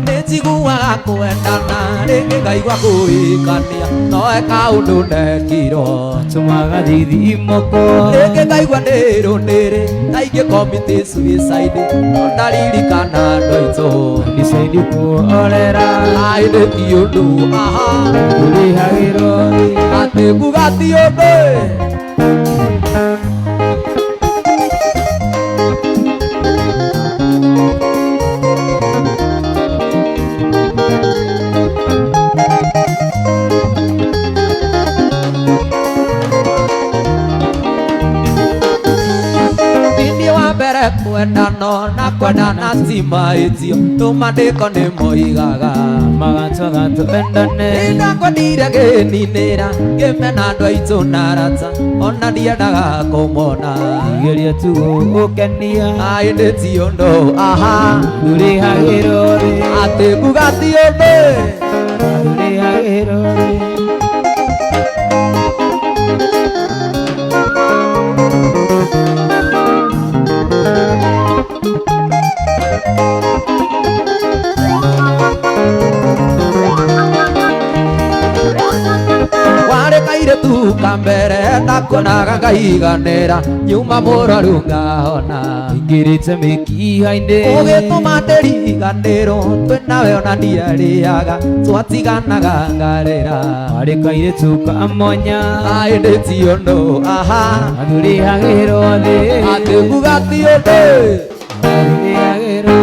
Nĩnjiguaga kwendana rĩngĩ ngaigua kũhikania no kaũndũ ndekirwo Tũmaga thithimũkwo. Rĩngĩ ngaigua nĩrũnĩrĩ kaingĩ commit suicide no ndaririkana andũ aitũ. Decide kuorera. Aĩndĩ ti ũndũ aha. Tũrĩhagĩrwo thĩ. Atĩ kuga ti ũndũ. Niĩ wa mbere kwendana na kwendana ti mahĩtio tũmandĩko nĩ moigaga. Magatwaga twendane. Nĩndakwendire ngĩninĩra ngĩmena andũ aitũ na arata ona ndiendaga kũmona. Geria tu gũgũkenia. Aĩndĩ ti ũndũ aha. Tũrĩhagĩrwo thĩ. Atĩ kuga ti ũndũ. Tũrĩhagĩrwo thĩ. Warĩ kairĩtu ka mbere ndakuonaga ngaiganĩra nyuma mũrwaru ngahona. Ingĩrĩte mĩkiha-inĩ. Ũgĩtũma ndĩriganĩrwo twĩnawe ona ndiarĩaga twatiganaga ngarĩra. Warĩ kairĩtu ka mwanya. Aĩndĩ ti ũndũ aha. Tũrĩhagĩrwo thĩ. Atĩ kuga ti ũndũ. Tũrĩhagĩrwo.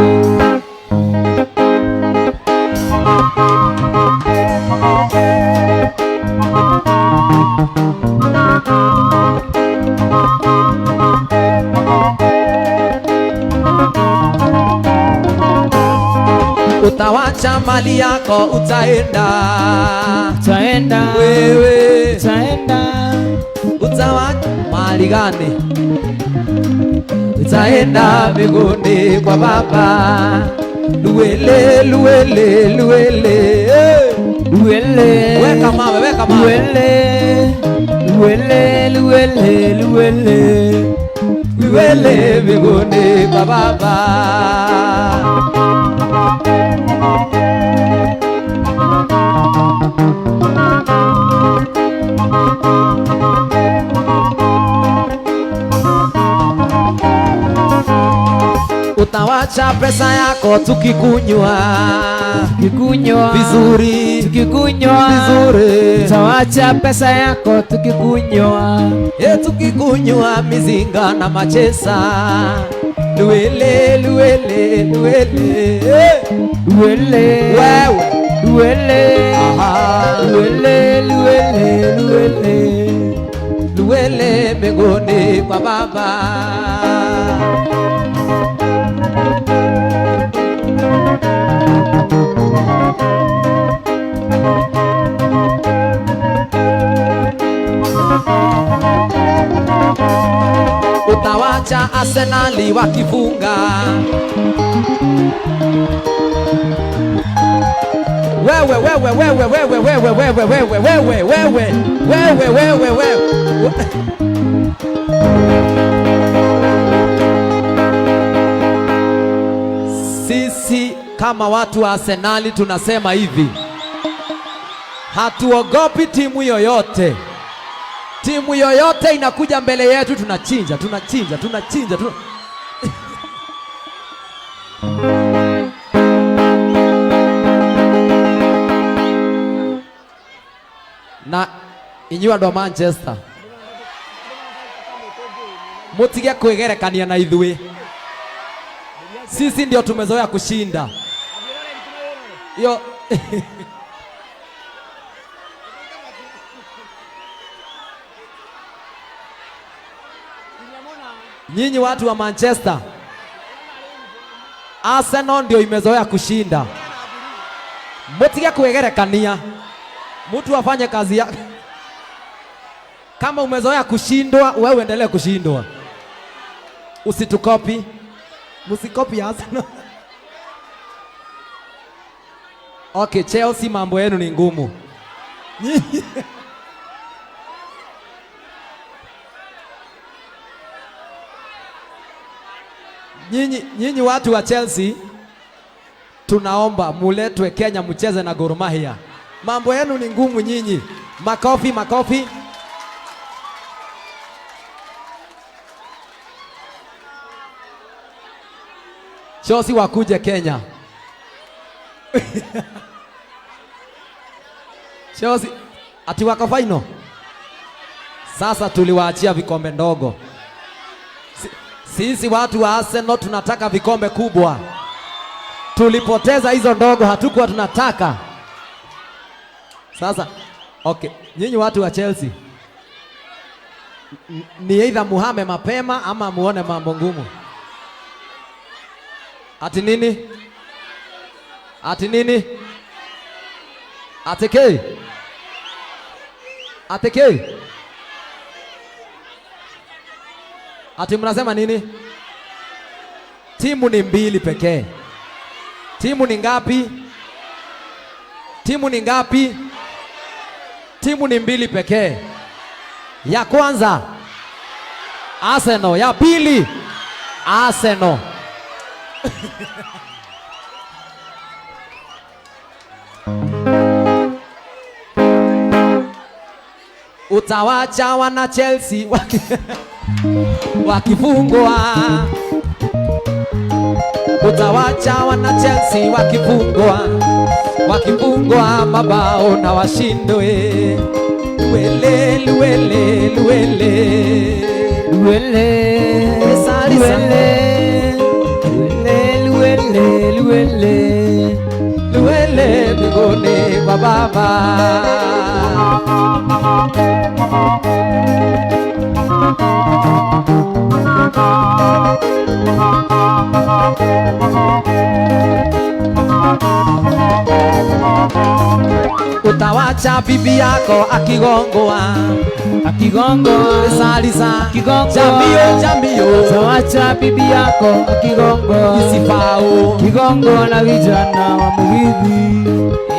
Utawacha mali yako utaenda. Utaenda. Wewe. Utaenda. Utawacha mali gani? Utaenda mbinguni kwa Baba. Luele, luele, luele. Luele. Weka mawe, weka mawe. Luele. Luele, luele, luele. Luele mbinguni kwa Baba. Utawacha pesa yako tukikunywa. Tukikunywa. Vizuri. Tukikunywa. Vizuri. Utawacha pesa yako tukikunywa. Tukikunywa mizinga na machesa. Luele, luele, luele. Luele. Wewe. Luele. Aha. Luele, luele, luele. Luele mbinguni kwa Baba. Utawacha Arsenali wakifunga. Wewe, wewe, wewe, wewe, wewe, wewe, wewe, wewe, wewe, wewe, wewe, wewe. Sisi kama watu wa Arsenali tunasema hivi. Hatuogopi timu yoyote. Timu yoyote inakuja mbele yetu tunachinja, tunachinja, tunachinja, Na inyuĩ andũ a Manchester mutige kwĩgerekania na ithuĩ. Sisi ndio tumezoea kushinda. Hiyo nyinyi watu wa Manchester, Arsenal ndio imezoea kushinda. Mutige kwĩgerekania. Mtu afanye kazi yake. Kama umezoea kushindwa, wewe uendelee kushindwa. Usitukopi. Msikopi Arsenal. Okay, Chelsea mambo yenu ni ngumu. Nyinyi watu wa Chelsea, Tunaomba muletwe Kenya mcheze na Gor Mahia. Mambo yenu ni ngumu nyinyi. Makofi, makofi. Chelsea wakuje Kenya. Chelsea ati wako final. Sasa tuliwaachia vikombe ndogo. Sisi watu wa Arsenal tunataka vikombe kubwa. Tulipoteza hizo ndogo, hatukuwa tunataka. Sasa okay, nyinyi watu wa Chelsea ni either muhame mapema ama muone mambo ngumu. Ati nini? Ati nini? Ati K? Ati K? Ati mnasema nini? Timu ni mbili pekee. Timu ni ngapi? Timu ni ngapi? Timu ni mbili pekee. Ya kwanza Arsenal, ya pili Arsenal. Utawacha wana Chelsea wakifungwa. Utawacha wana Chelsea wakifungwa, wakifungwa mabao na washindwe. Luele, luele, luele. Luele, Salisa. luele, luele, luele, luele. Luele mbinguni kwa Baba. Utawacha bibi yako akigongwa, Akigongwa, Salisa, Akigongwa. Jambio, jambio, Utawacha bibi yako akigongwa, isifao. Kigongwa na vijana wa Mugithi.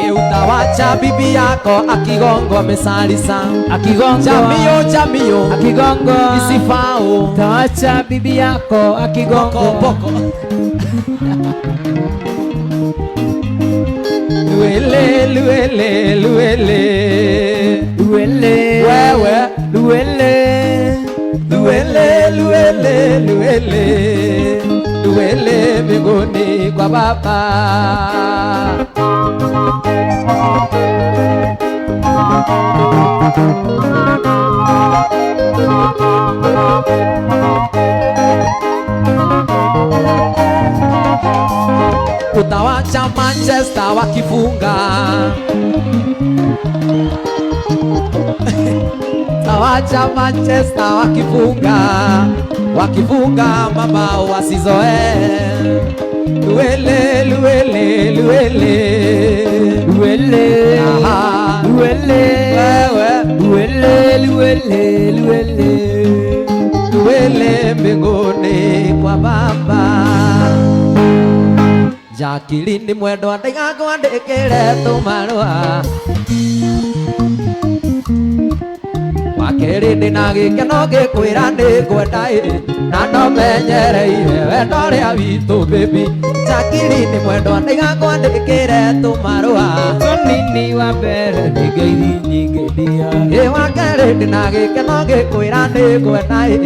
E, utawacha bibi yako akigongwa, mesalisa, Akigongwa, jambio, jambio, akigongwa, isifao. Utawacha bibi yako akigongwa. Poko, poko. Luele, luele, luele. Luele, Wewe. luele, Luele, luele, luele. Luele mbinguni kwa Baba. Utawacha Manchester wakifunga, utawacha Manchester wakifunga, wakifunga mabao wasizoee. Luele, luele, luele. luele, Aha. luele, Wewe. luele, luele, luele. Tuele mbinguni kwa Baba. Jacqueline mwendwa ndigakwandĩkĩre tũmarũa. Wa kerĩ ndĩna gĩkeno ngĩkwĩra nĩngwenda ĩ, na no menyereire wendo ũrĩa witũ baby. Jacqueline mwendwa ndigakwandĩkĩre tũmarũa. Tũnini wa mbere nĩ ngeithi nyingĩ ndia. Ĩ wa kerĩ ndĩna gĩkeno ngĩkwĩra nĩngwenda ĩ,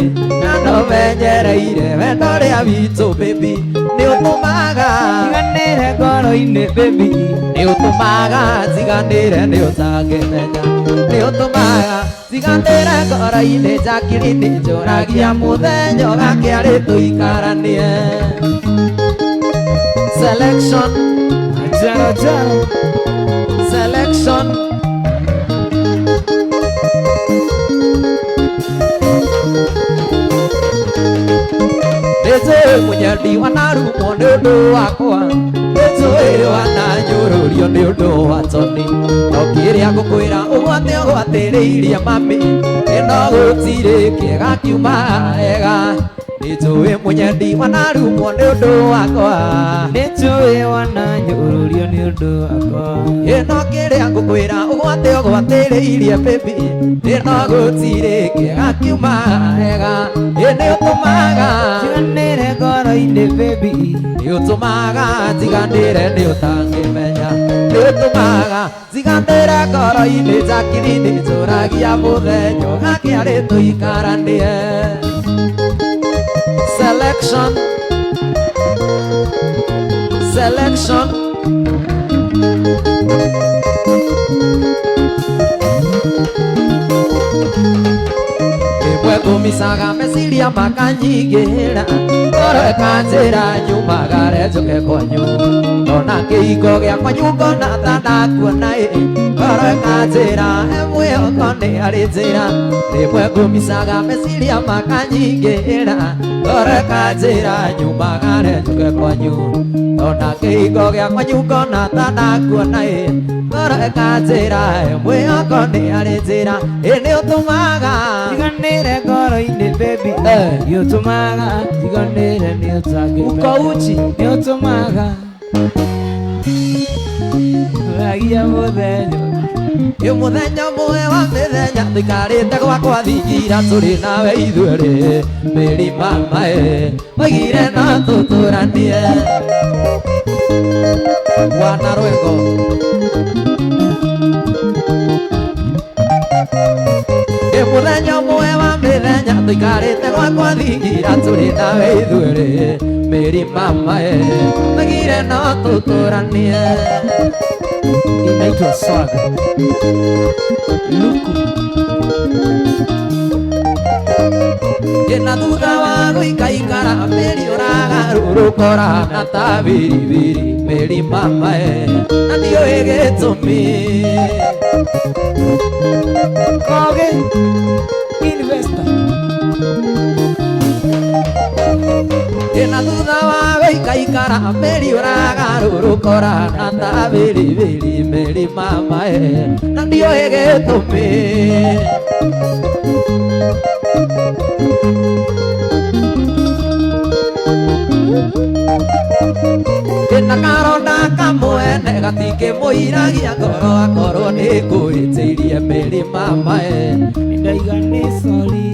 na no menyereire wendo ũrĩa witũ baby. Nĩ ũtũmaga, Njiganĩre ngoro-inĩ baby. nĩ ũtũmaga njiganĩre, nĩ ũtangĩmenya. Nĩ ũtũmaga njiganĩre ngoro-inĩ Jacqueline, njũragia mũthenya ũgakĩarĩ tũikaranie. Selection, Jaro jaro. selection. Nĩnjũĩ mũnyendi wanarumwo nĩ ũndũ wakwa, nĩnjũĩ wananyũrũrio nĩ ũndũ wa Tony. No kĩrĩa ngũkwĩra ũgwate ũgwatĩrĩirie mami, ĩno gũtirĩ kĩega kiuma ega. Nĩnjũĩ mũnyendi wanarumwo nĩ ũndũ wakwa, Nĩnjũĩ wananyũrũrio nĩ ũndũ wakwa. Ĩno kĩrĩa ngũkwĩra ũgwate ũgwatĩrĩirie baby, ĩno gũtirĩ kĩega kiuma ega. Ĩ nĩ ũtũmaga Njiganĩre ngoro-inĩ Ngoro-inĩ baby. Nĩ ũtũmaga njiganĩre nĩ ũtangĩmenya nĩ ũtũmaga njiganĩre ngoro-inĩ Jacqueline njũragia mũthenya ũgakĩarĩ tũikaranie. Selection, selection. Rĩmwe ngũmicaga meciria makanyingĩra ngoro ĩkanjĩra nyumagare njũke kwanyu ndona kĩhiko gĩa kwanyu ngona ta ndakuona ĩ ngoro ĩkanjĩra he mwĩhoko nĩ harĩ njĩra. Rĩmwe ngũmicaga meciria makanyingĩra ngoro ĩkanjĩra nyumagare njũke kwanyu ndona kĩhiko gĩa kwanyu ngona ta ndakuona ĩ ngoro ĩkanjĩra he mwĩhoko nĩ harĩ njĩra. Ĩ nĩ ũtũmaga Njiganĩre ngoro-inĩ baby. Eh. Nĩ ũtũmaga njiganĩre nĩ ũtangĩmenya. Uko uchi. Nĩ ũtũmaga Njũragia mũthenya. Ĩ mũthenya ũmwe wa mĩthenya tũikarĩte gwakwa thingira tũrĩ nawe ithuerĩ mĩri mama ĩ oigire no tũtũranie. Bwana Rwengo. Ĩ mũthenya ũmwe wa mĩthenya tũikarĩte gwakwa thingira tũrĩ nawe ithuerĩ mĩri mama ĩ oigire no tũtũranie. Inaitwa swaga. Luku. Ĩna thutha wa gũikaikara mĩri ũragarũrũkora na ta biribiri mĩri mama ĩ na ndiũĩ gĩtũmi. Koge Investor. Ĩna thutha wa gũikaikara mĩri ũragarũrũkora na ta biribiri mĩri mama ĩ na ndiũĩ gĩtũmi. Ĩna karonda kamwene gatikĩmũiragia ngoro akorwo nĩ ngũhĩtĩirie mĩri mama ĩ. Ndaiga nĩ sorry.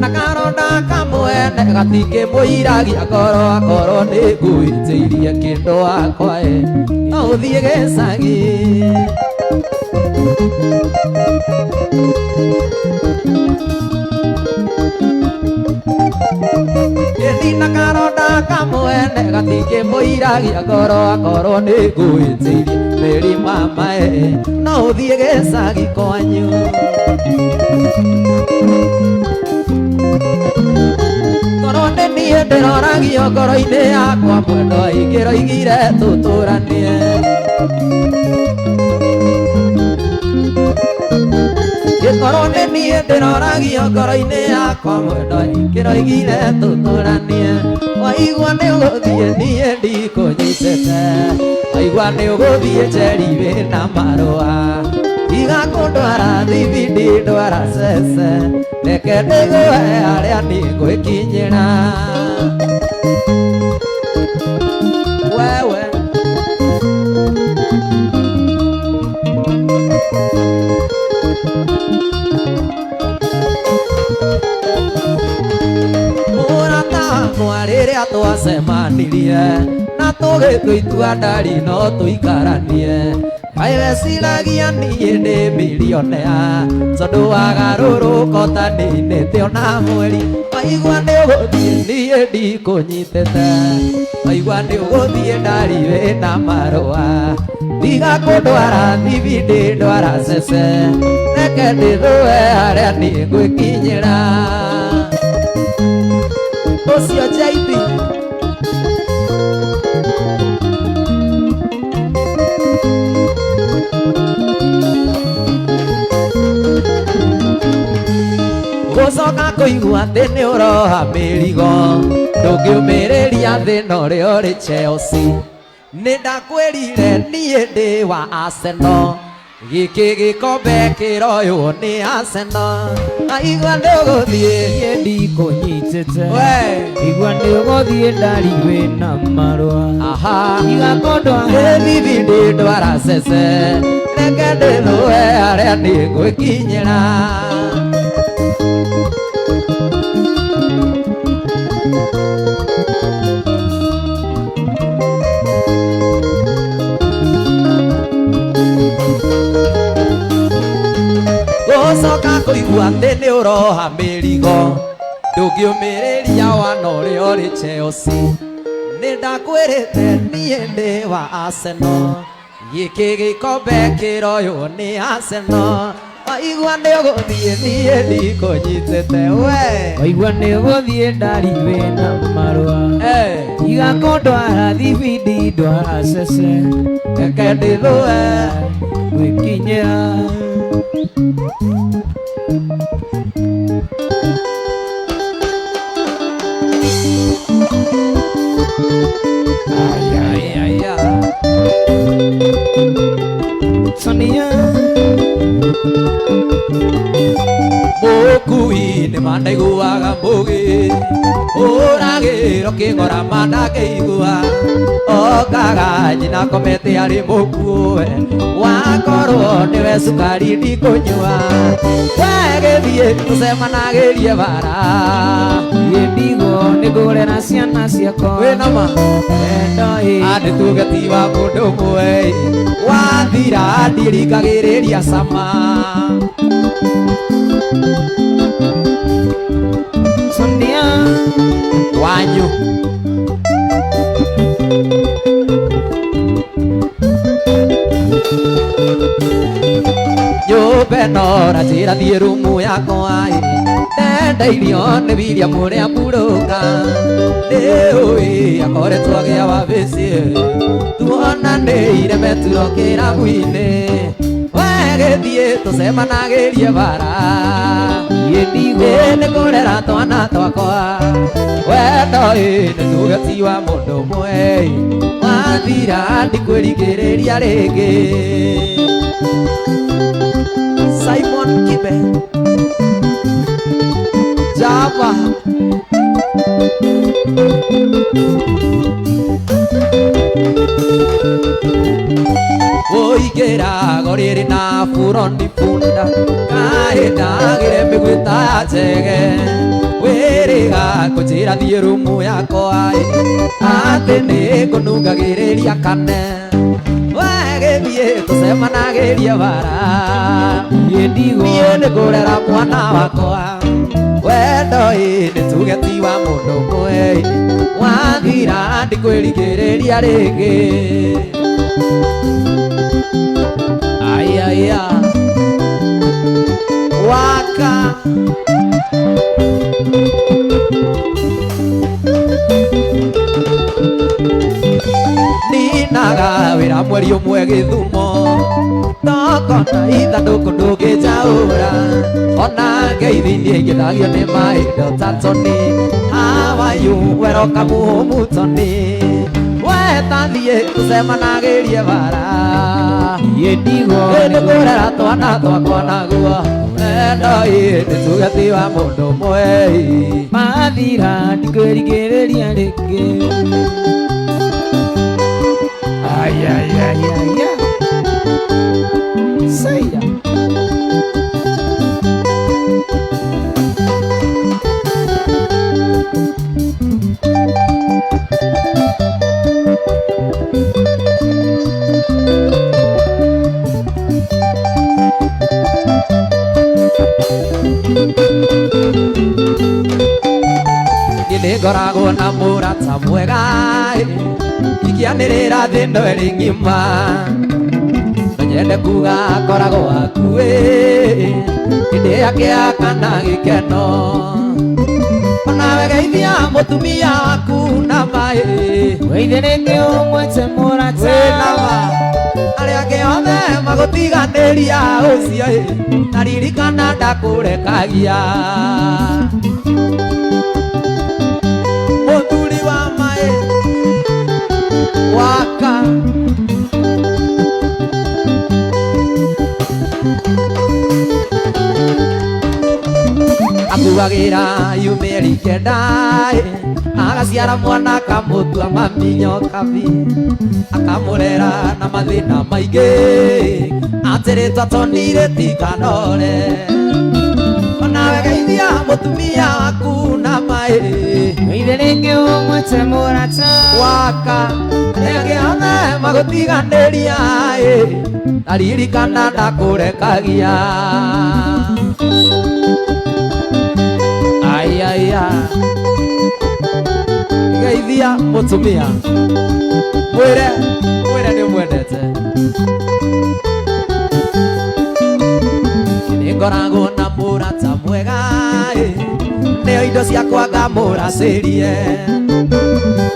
Na karonda kamwene gatikĩmũiragia ngoro akorwo nĩ ngũhĩtĩirie kĩndũ wakwa ĩ no ũthiĩ gĩcagi. Ĩthina karonda kamwene gatikĩmũiragia ngoro akorwo nĩ ngũhĩtĩirie mĩri mama ĩ no ũthiĩ gĩcagi kwanyu. Korwo nĩ niĩ ndĩroragio ngoro-inĩ yakwa mwendwa ingĩroigire tũtũranie. Gĩkorwo nĩ niĩ ndĩroragio ngoro-inĩ yakwa mwendwa ingĩroigire tũtũranie. Waigua nĩ ũgũthiĩ niĩ ndikũnyitĩte waigua nĩ ũgũthiĩ Njeri wĩna marũa tiga kũndwara thibindi ndwara cece reke ndĩgũe harĩa niĩ ngwĩkinyĩra. Wewe mũrata wakwa rĩrĩa twacemanirie na tũgĩtua itua ndari no tũikaranie kaĩ weciragia niĩ ndĩ milionea tondũ wagarũrũka ũtaninĩte ona mweri waigua nĩ ũgũthiĩ niĩ ndikũnyitĩte waigua nĩ ũgũthiĩ ndari wĩna marũa tiga kũndwara thibindi ndwara cece reke ndĩthũe harĩa niĩ ngwĩkinyĩra. Ũcio JB. Gũcoka kũigua atĩ nĩ ũroha mĩrigo ndũngĩũmĩrĩria thĩna ũrĩa ũrĩ Chelsea. Nĩ ndakwĩrire niĩ ndĩ wa Arsenal gĩkĩ gĩkombe kĩroywo nĩ Arsenal aigua nĩ ũgũthiĩ Niĩ ndikũnyitĩte. We. Igua nĩ ũgũthiĩ ndari wĩna marũa. Aha. Tiga kũndwara Ĩ thibindi ndwara cece Reke ndĩthũe arĩa niĩ ngwĩkinyĩra. Gũcoka kũigua atĩ nĩ ũroha mĩrigo ndũngĩũmĩrĩria wana ũrĩa ũrĩ Chelsea. Nĩ ndakwĩrĩte niĩ ndĩ wa Arsenal, gĩkĩ gĩkombe kĩroywo nĩ Arsenal. Waigua nĩ ũgũthiĩ niĩ ndikũnyitĩte we. Waigua nĩ ũgũthiĩ ndari wĩna marũa. Tiga kũndwara thibindi ndwara cece. Reke ndĩthũe gwĩkinyĩra. Aya. Sonia. Mũkui nĩ mandaiguaga mũgĩ ũragĩro kĩng'ora mandangĩigua okaga nyina komete arĩ mũkuo wakorwo nĩwe cukari ndikũnyua wegĩthiĩ tũcemanagĩrie bara. Niĩ ndigwo nĩ ngũrera ciana ciakwa. Wĩna ma wendo ĩ andĩ tuge ti wa mũndũ ũmwe wathira ndirikagĩrĩria cama. Sonia. Wanyu nyũmba ĩno ranjĩra thiĩ rumu yakwa ndendeirio nĩ William ũrĩa mburũka ndĩũĩ akoretwo agĩa wabici tuonanĩire meturo kĩrabu-inĩ wegĩthiĩ tũcemanagĩrie bara. Niĩ ndigwo nĩ kũrera twana twakwa wendo ĩ nĩ tuge ti wa mũndũ ũmwe wathira ndikwĩrigĩrĩria rĩngĩ. Simon Kibe Java Woigĩra gorĩrĩ na buroni bunda kaĩ ndagĩre mĩgwĩta ya njege wĩrĩga kũnjĩra thiĩ rumu yakwa atĩ nĩ ngũnungagĩrĩria kane wegĩthiĩ tũcemanagĩrie bara. Niĩ ndigwo niĩ nĩ ngũrera mwana wakwa wendo ĩ nĩ tuge ti wa mũndũ ũmwe wathira ndikwĩrigĩrĩria rĩngĩ. Aya waka ninaga wĩra mweri ũmwe Gĩthumo tokona ithandũkũ ndũngĩnjaũra ona ngeithi niĩ ingĩthagio nĩ maindo ta Tony. How are you weroka mũhũmũ Tony wetathiĩ tũcemanagĩrie bara. Niĩ ndigwo nĩ kũrera twana twakwa naguo wendo ĩ nĩ tuge ti wa mũndũ ũmwe mathira ndikwĩrigĩrĩria rĩngĩ. Aya. Saya. Niĩ nĩngoragwo na mũrata mwega ingĩanĩrĩra thĩ ĩno ĩrĩ ng'ima no nyende kuga akoragwo hakuhĩ hĩndĩ ya kĩeha kana gĩkeno onawe geithia mũtumia waku na maĩ Weithe rĩngĩ ũmwete mũrata wĩna ma arĩa angĩ othe magũtiganĩria ũcio ĩ na ririkana ndakũrekagia mũthuri wa maĩ waka Akuagĩra yumĩri kenda agaciara mwana akamũtua mami nyokabi akamũrera na mathĩna maingĩ atĩrĩtwa tonire tikanore onawe geithia mũtumia waku na maĩ Ithe rĩngĩ ũmwĩte mũrata waka rĩngĩ othe magũtiganĩria na ririkana ndakũrekagia aiaia geithia mũtumia mwĩre mwĩre nĩ ũmwendete nĩngoragwo na mũrata mwega nĩo indo ciakwa ngamũracĩrie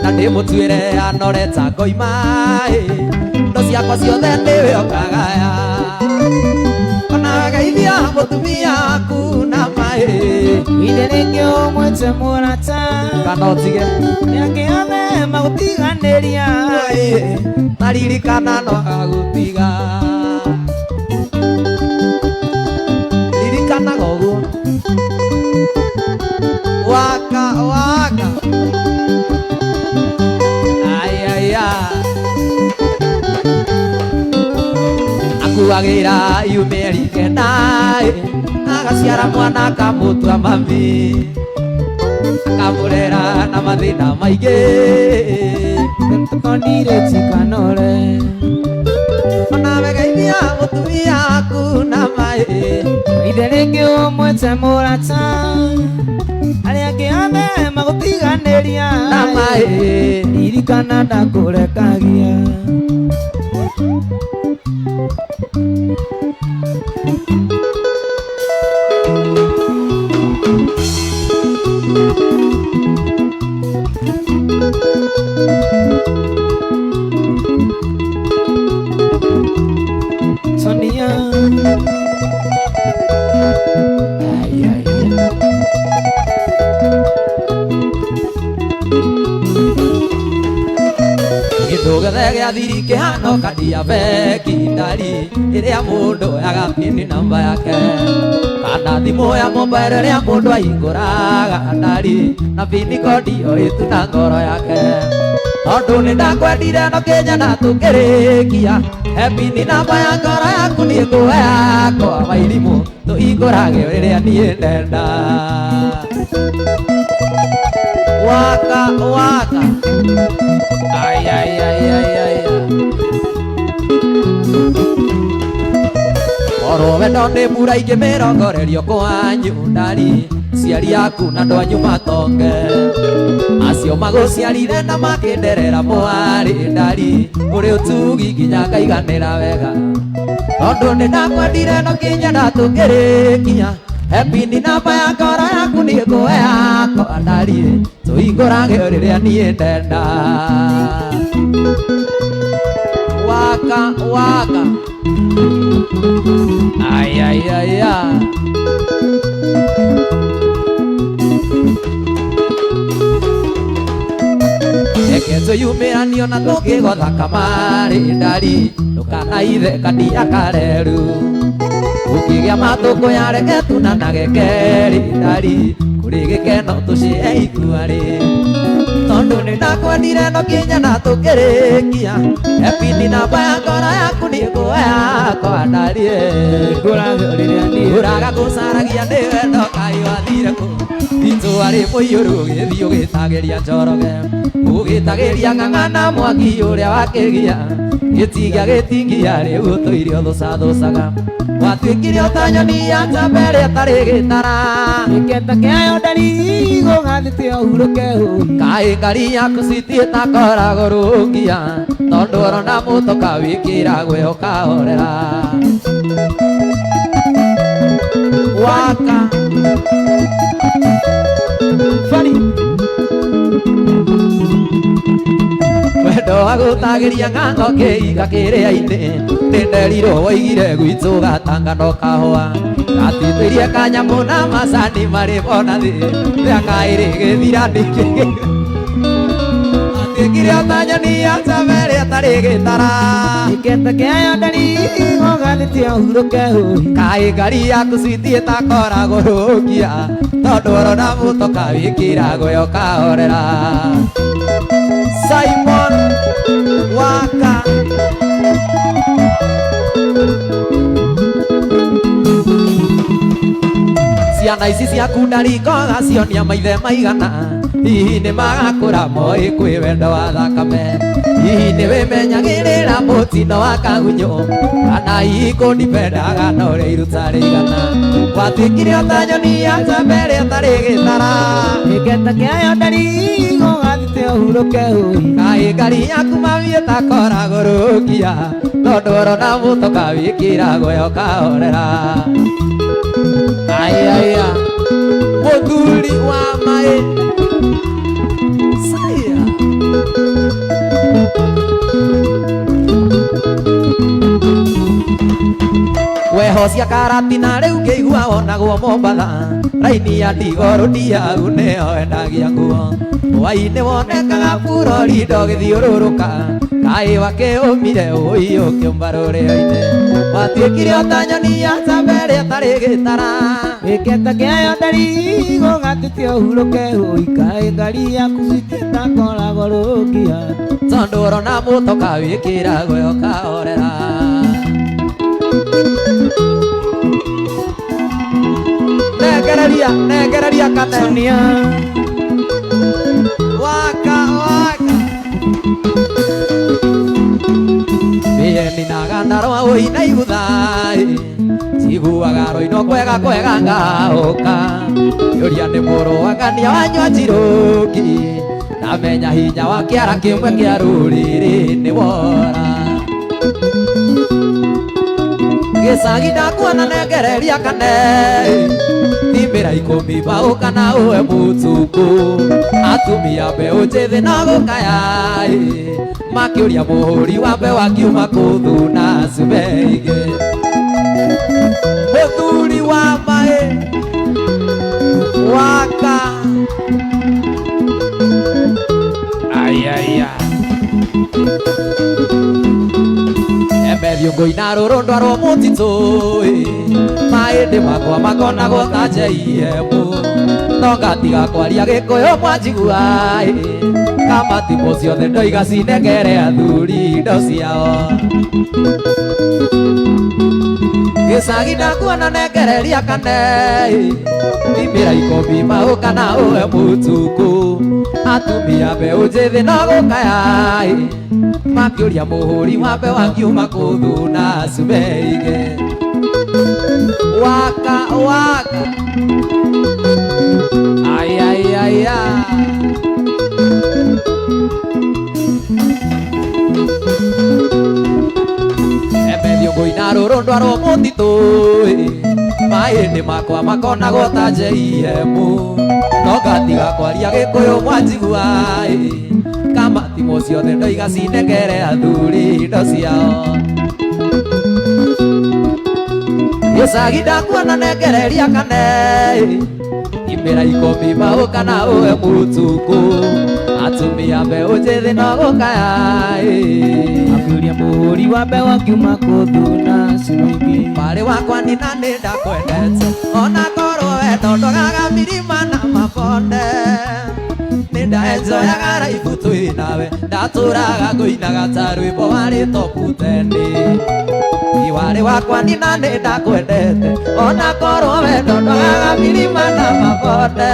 na ndĩmũtuĩre anoreta ngoima indo ciakwa ciothe nĩwe ũkagaya onawe geithia mũtumia waku na maĩ Ithe rĩngĩ ũmwĩte mũrata kana ũtige rĩangĩ othe magũtiganĩria na ririkana no agũtiga ririkanaga ũguo waka waka aiaia akuagĩra yumĩri kenda agaciara mwana akamũtua mami akamũrera na mathĩna maingĩ tũkonire tikanore onawe geithia mũtumia waku na maĩ Ithe rĩngĩ ũmwĩte mũrata arĩa angĩ othe magũtiganĩria na maĩ ririkana ndakũrekagia Sonia aiaia kĩndũ gĩothe gĩa thiri kĩhano kandi ya bengi ndari ĩrĩa mũndũ oyaga pini namba yake kana thimũ ya mobile ĩrĩa mũndũ ahingũraga ndari na pini kodi o ĩtu na ngoro yake tondũ nĩ ndakwendire no kĩnyona tũkĩrĩkia he pini namba ya ngoro yaku niĩ ngũhe yakwa wairimũ tũhingũrage rĩrĩa niĩ ndenda waka waka ai ai ai ai ai Oro wendo nĩ mbura ingĩmĩrongorerio kwanyu ndari ciari aku na andũ anyu matonge acio magũciarire na makĩnderera mwarĩ ndari ũrĩ ũtugi nginya ngaiganĩra wega tondũ nĩ ndakwendire no kĩnyenda tũkĩrĩkia he pini namba ya ngoro yaku niĩ ngũhe yakwa ndari tũhingũrage rĩrĩa niĩ ndenda waka waka ai ai ai ai Reke tũyumĩranio na tũkĩgotha kamarĩ ndari ndũkanaithe kandi ya kareru ũkĩgĩa matũkũ ya reke tunanage kerĩ ndari kũrĩ gĩkeno tũcĩe ikuarĩ tondũ nĩ ndakwendire no kĩnyona tũkĩrĩkia he pini namba ya ngoro yaku niĩ ngũhe yakwa ndari ngũrage rĩrĩa niĩ ũraga gũcaragia nĩ wendo kaĩ wathire kũ itũa rĩ mũiyũru ũgĩthiĩ ũgĩtagĩria Njoroge ũgĩtagĩria ng'ang'a na mwaki ũrĩa wakĩgia gĩtiga gĩtingia rĩu ũtũire ũthũcathũcaga watuĩkire o ta nyoni ya njamba ĩrĩa ĩtarĩ gĩtara gĩketa kĩayo ndari gũgathĩte ũhurũke hũi kaĩ ngari yaku citiĩtakoragwo rũngia tondũ orona mũtoka wĩkĩragwe ũkahorera waka Funny wendo wa gũtagĩria ng'ang'o kĩiga kĩrĩa-inĩ nĩnderirwo woigire gwitũ gatanga no kahũa gatitĩrie kanyamũ na macani marĩ bona thĩ mĩaka ĩrĩ gĩthira nĩkĩ atĩ Watuĩkire o ta nyoni ya njamba ĩrĩa ĩtarĩ gĩtara. Gĩketa kĩayo ndari ũgathĩtie ũhurũke hũi. Kaĩ ngari yaku switi ĩtakoragwo rũkia, tondũ ũrona mũtoka wĩkĩragwo yo kahorera. Simon Waka. Ciana ici ciaku ndarikoga cionia maithe maigana, hihi nĩ magakũra moĩ kwĩ wendo wa thakame, hihi nĩ wĩmenyagĩrĩra mũtino wa kagunyũ, kana hihi kũndipendaga na ũrĩa iruta rĩigana. Watuĩkire o ta nyoni ya njamba ĩrĩa ĩtarĩ gĩtara. Gĩketa kĩayo ndari ũgathĩtie ũhurũke hũi. Kaĩ ngari yaku mami ĩtakoragwo rũkia, tondũ ũrona mũtoka wĩkĩragwo yo kahorera. Aya, mũthuri wa maĩ. Saya. Wehocia karatina rĩu ngĩigua wonagwo Mombatha, raini ya ndigoro ndiau nĩyo endagia nguo. Hwaĩ-inĩ wonekaga Florida ũgĩthiũrũrũka, kaĩ wakĩũmire ũi ũkĩũmba rũrĩo-inĩ. Watuĩkire o ta nyoni ya njamba ĩrĩa ĩtarĩ gĩtara. Gĩketa kĩayo ndari ũgathĩtie ũhurũke hũi. Kaĩ ngari yaku switi ĩtakoragwo rũkia, tondũ ũrona mũtoka wĩkĩragwo yo kahorera. Nengereria, nengereria kane. Sonia. Waka, waka. Ninaga ndarwa ũi na igutha, njiguaga rũino kwega kwega ngaũka. Yũria nĩ mũrũ wa ng'ania wanyua njiroki, ndamenya hinya wa kĩara kĩmwe kĩa rũrĩrĩ nĩ wora. Gĩcagi ndakuona nengereria kane, thimĩra ikũmi mbaũ kana ũhe mũtukũ. Atumia mbeũ njĩthĩ no gũkaya, makĩũria mũhũri wa mbeũ akiuma kũthuna cume ingĩ. Mũthuri wa maĩ. Waka. Aya. Embe thiũngũ-inĩ rũrũ ndwarwo mũtitũ, maĩndĩ makwa makonagwo ta JM. No ngatiga kwaria gĩkũyũ mwanjigua, kama timũ ciothe ndoiga cinengere athuri indo ciao. Gĩcagi ndakuona nengereria kane, thimĩra ikũmi mbaũ kana ũhe mũtukũ. Atumia mbeũ njĩthĩ no gũkaya, makĩũria mũhũri wa mbeũ akiuma kũthuna cume ingĩ. Waka, waka. Aya. Embe thiũngũ-inĩ rũrũ ndwarwo mũtitũ, maĩndĩ makwa makonagwo ta JM. No ngatiga kwaria gĩkũyũ mwanjigua, kama timũ ciothe ndoiga cinengere athuri indo ciao. Gĩcagi ndakuona nengereria kane, thimĩra ikũmi mbaũ kana ũhe mũtukũ. Atumia mbeũ njĩthĩ no gũkaya, Makĩũria mũhũri wa mbeũ akiuma kũthuna cume ingĩ. Mwarĩ wakwa nina nĩ ndakwendete, ona korwo wendo ndwagaga mirima na mabonde. Nĩ ndaenjoyaga raibu twĩ nawe, ndatũraga ngũinaga ta rwĩmbo warĩ top 10. Mwarĩ wakwa nina nĩ ndakwendete, ona korwo wendo ndwagaga mirima na mabonde.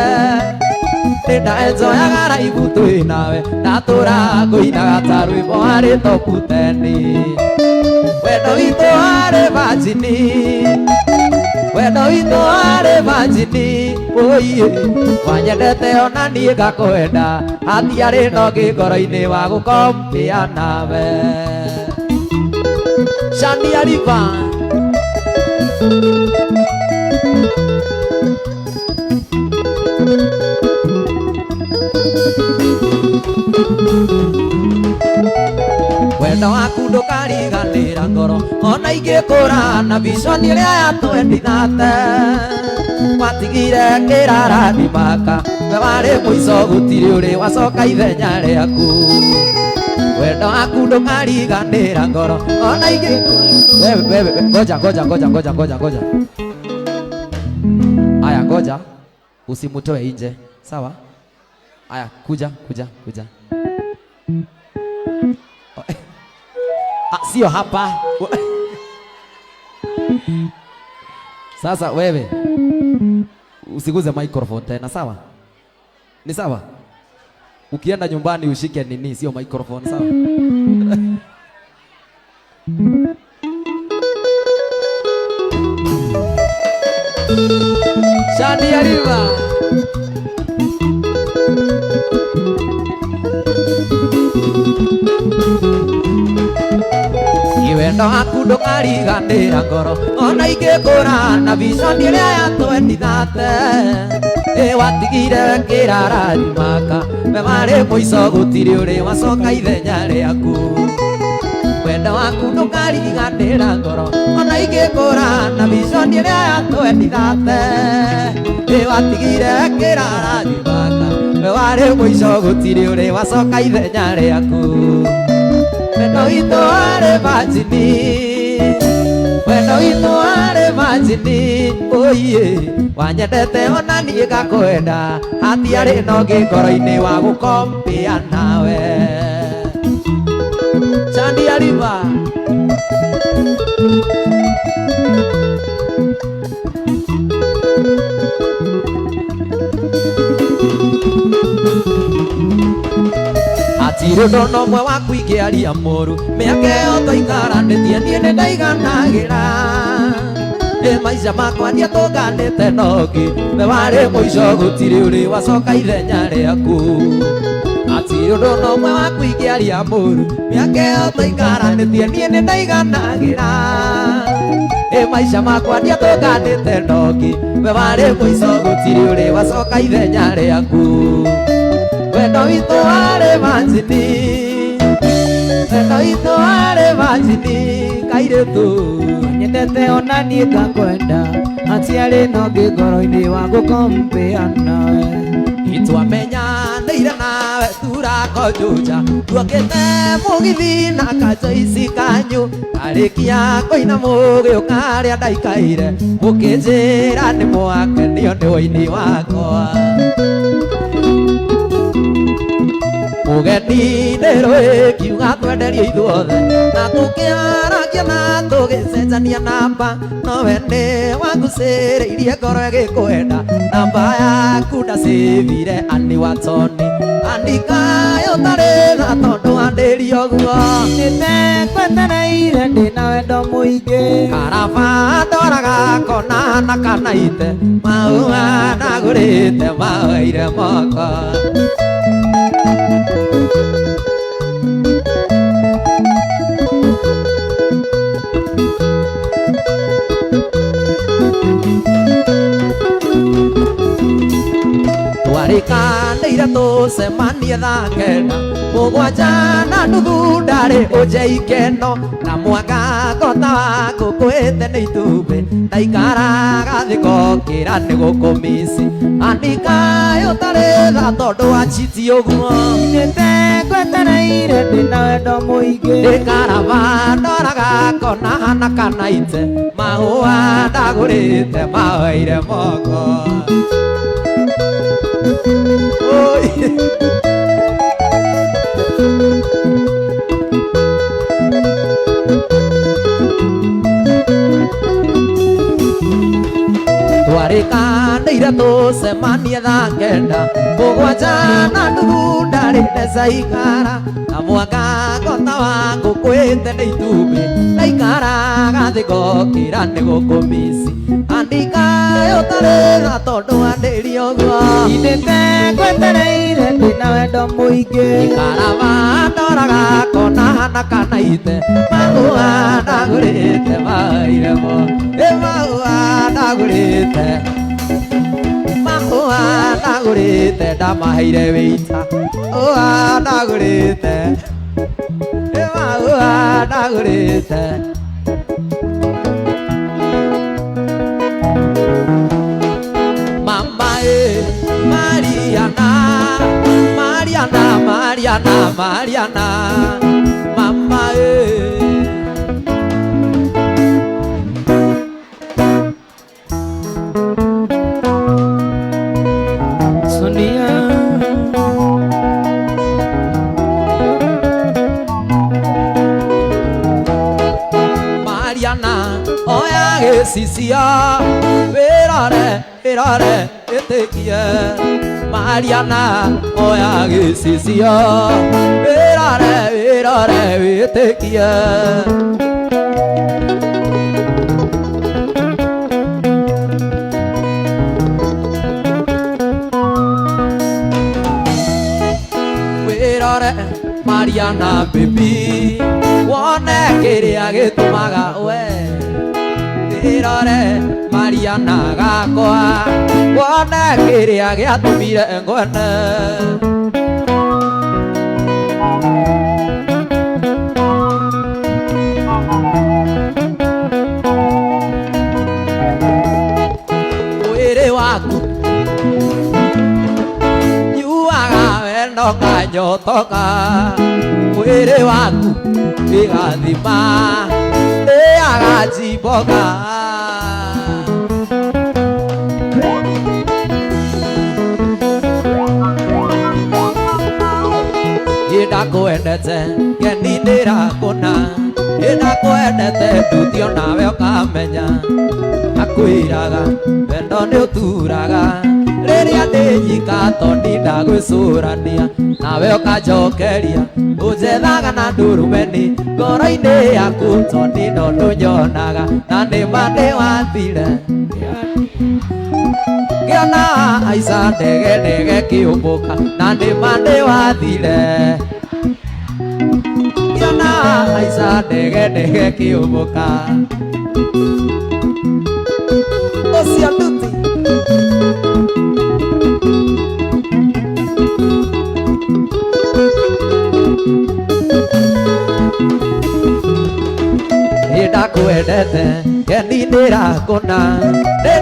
Nĩ ndaenjoyaga raibu twĩ nawe, ndatũraga ngũinaga ta rwĩmbo warĩ top 10. Wendo witũ warĩ virgin, wendo witũ warĩ virgin, oiye. Wanyendete ona niĩ ngakwenda, hatiarĩ na ũngĩ ngoro-inĩ wa gũkompĩa nawe. Shania River. Wendo waku ndũkariganĩra ngoro, ona ingĩkũra na vision ĩrĩa yatwendithate. Watigire kĩrarani maka, We warĩ mũico gũtirĩ ũrĩ wacoka ithenya rĩaku. Wendo waku ndũkariganĩra ngoro ona ingĩ. Wewe wewe, ngoja ngoja ngoja ngoja ngoja ngoja. Aya, ngoja, usimutoe nje, sawa? Aya, kuja kuja kuja. Ah, sio hapa. Sasa wewe usiguze microphone tena, sawa? Ni sawa? Ukienda nyumbani ushike nini, sio microphone, sawa? Shadi ya River. Wendo waku ndũkariganĩra ngoro ona ingĩkũra na vision ĩrĩa yatwendithate. Ĩ watigire kĩrarathimaka we warĩ mũico gũtirĩ ũrĩ wacoka ithenya rĩaku. Wendo waku ndũkariganĩra ngoro ona ingĩkũra na vision ĩrĩa yatwendithate. Ĩ watigire kĩrarathimaka we warĩ mũico gũtirĩ ũrĩ wacoka ithenya rĩaku. Wendo witũ warĩ majini, wendo witũ warĩ majini, oiye wanyendete ona niĩ ngakwenda, hatiarĩ na ũngĩ ngoro-inĩ wa gũkompia nawe. Shadi ya River. Hatirĩ ũndũ ona ũmwe waku ingĩaria mũru, mĩaka ĩyo tũikaranĩtie niĩ nĩndaiganagĩra. Ĩ maica makwa ndiatũnganĩte na ũngĩ, we warĩ mũico gũtirĩ ũrĩ wacoka ithenya rĩaku. Hatirĩ ũndũ ona ũmwe waku ingĩaria mũru, mĩaka ĩyo tũikaranĩtie niĩ nĩndaiganagĩra. Ĩ maica makwa ndiatũnganĩte na ũngĩ, we warĩ mũico gũtirĩ ũrĩ wacoka ithenya rĩaku. Wendo witũ warĩ majini, wendo witũ warĩ majini, kairĩtu. Nyendete ona niĩ ngakwenda, hatiarĩ na ũngĩ ngoro-inĩ wa gũkompea nawe. Nĩtwamenyanĩire nawe turako Juja, tuokĩte mũgithi na kajoici kanyu, arĩkia kũina mũgĩũka harĩa ndaikaire, mũkĩnjĩra nĩ mwakenio nĩ ũini wakwa. Mũgeni nĩ rũĩ kiuga twenderio ithuothe, na tũkĩaragia na tũgĩcenjania namba, nowe nĩ wangucĩrĩirie ngoro ĩgĩkwenda, namba yaku ndacĩvire Annie Watoni, andĩka ũtarĩ tha tondũ wandĩrie ũguo. Nĩndekwetereire ndĩna wendo mũingĩ. Karaba ndoraga kona na kana ite, maua ndagũrĩte maoire moko. Twarĩkanĩire tũcemanie thaa kenda, mũgwanja na nuthu ndarĩ ũnje ikeno, na mwanga ngota waku kwĩte nĩ itumbĩ, ndaikaraga thĩ ngokĩra nĩ gũkũmici, andĩka ũtarĩ tha tondũ wanjiti ũguo. Nĩndekwetereire ndĩna wendo mũingĩ. Nĩ karaba ndoraga kona na kana ite, mahũa ndagũrĩte maoire moko. Oi. Twarĩkanĩire tũcemanie thaa kenda, mũgwanja na nuthu ndarĩ mbeca ikara, na mwanga ngota wangu kwĩte nĩ itumbĩ, ndaikaraga thĩ ngokĩra nĩ gũkũmici, andĩka ũtarĩ tha tondũ wandĩrie ũguo. Nĩndekwetereire ndĩna wendo mũingĩ. Karaba ndoraga kona na kana ite, mahũa ndagũrĩte maire mo, ĩ mahũa ndagũrĩte, mahũa ndagũrĩte ndamaheire wĩita, mahũa ndagũrĩte, ĩ mahũa ndagũrĩte. Mama e, Mariana, Mariana, Mariana, Mariana, mama eh. Sonia Mariana, oya gĩcicio wĩrore wĩrore ĩtĩkie Mariana, oya gĩcicio wĩrore wĩrore wĩtĩkie. Wĩrore Mariana baby wone kĩrĩa gĩtũmaga we wĩrore Mariana gakwa wone kĩrĩa gĩatũmire ngwene. Mwĩrĩ waku nyuaga wendo nganyotoka mwĩrĩ waku wĩgathima ndĩaga njimboga. Ndakwendete ngeni ndĩrakũna ndakwendete nduti onawe ũkamenya akwĩraga wendo nĩ ũturaga rĩrĩa ndĩ nyika tondi ndagwĩcũrania nawe ũkanjokeria ũnjethaga na ndurumeni ngoro-inĩ yaku tondi no ndũnyonaga na nĩma nĩwathire ngĩona aica ndege ndege kĩũmbũka na nĩma nĩwathire ngĩona aica ndege ndege kĩũmbũka ũcio nduti. Ndakwendete ngeni ndĩrakũna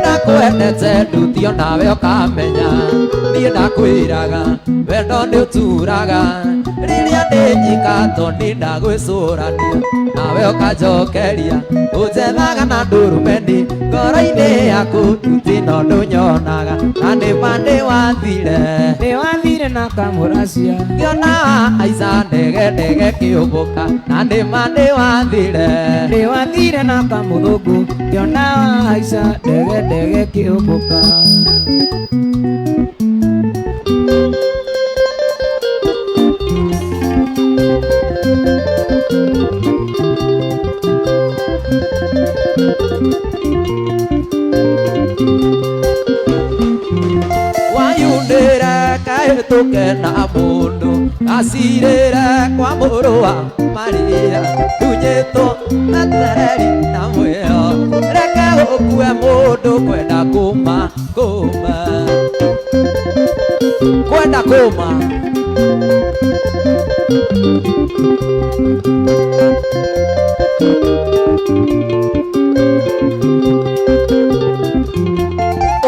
ndakwendete nduti onawe ũkamenya niĩ ndakwĩraga wendo nĩ ũturaga rĩrĩa ndĩ nyika tondi ndagwĩcũrania nawe ũkanjokeria ũnjethaga na ndurumeni ngoro-inĩ yaku nduti no ndũnyonaga na nĩma nĩwathire nĩwathire na kamũracia ngĩona aica ndege ndege kĩũmbũka na nĩma nĩwathire nĩwathire na kamũthũngũ ngĩona wahaica ndege ndege kĩũmbũka. Wayundĩre kahĩtũke na mũndũ gacirĩre kwa mũrũ wa Maria ndunyĩtwo metereri na mwĩo reke gũkue mũndũ kwenda kũma kũma kwenda kũma.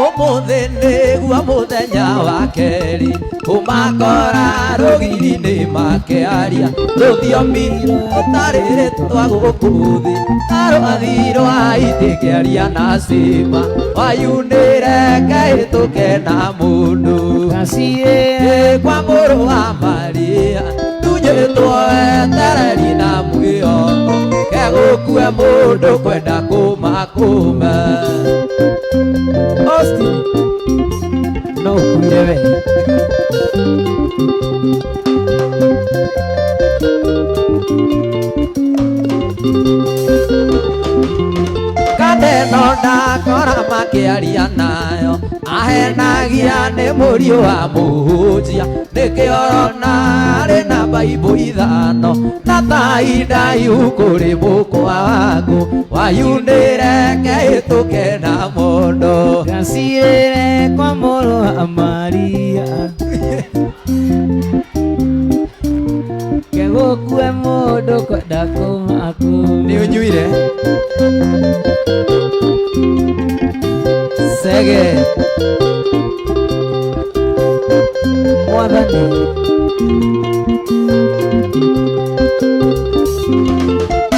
Ũmũthĩ nĩguo mũthenya wa kerĩ ũmakora rũgiri-inĩ makĩaria rũthiomi rũtarĩ rĩtwa gũkũ thĩ ta rũathi rwa itĩ kĩaria na cima wayunĩre kahĩtũke na mũndũ Gacirĩre kwa mũrũ wa Maria ndunyĩtwo wetereri na mwĩhoko kegũkue mũndũ kwenda kũma kũma. Austin no ũkuire we. Kaneno ndakora makĩaria nayo ahenagia nĩ mũriũ wa mũhunjia nĩkĩo ũrona arĩ na baibũ ithano na tai ndaihu kũrĩ mũkwa waku wayunĩre kehĩtũke na mũndũ Gacirĩre kwa mũrũ wa Maria kegũkue mũndũ kwenda kũma kũma. Nĩ ũnyuire Sege.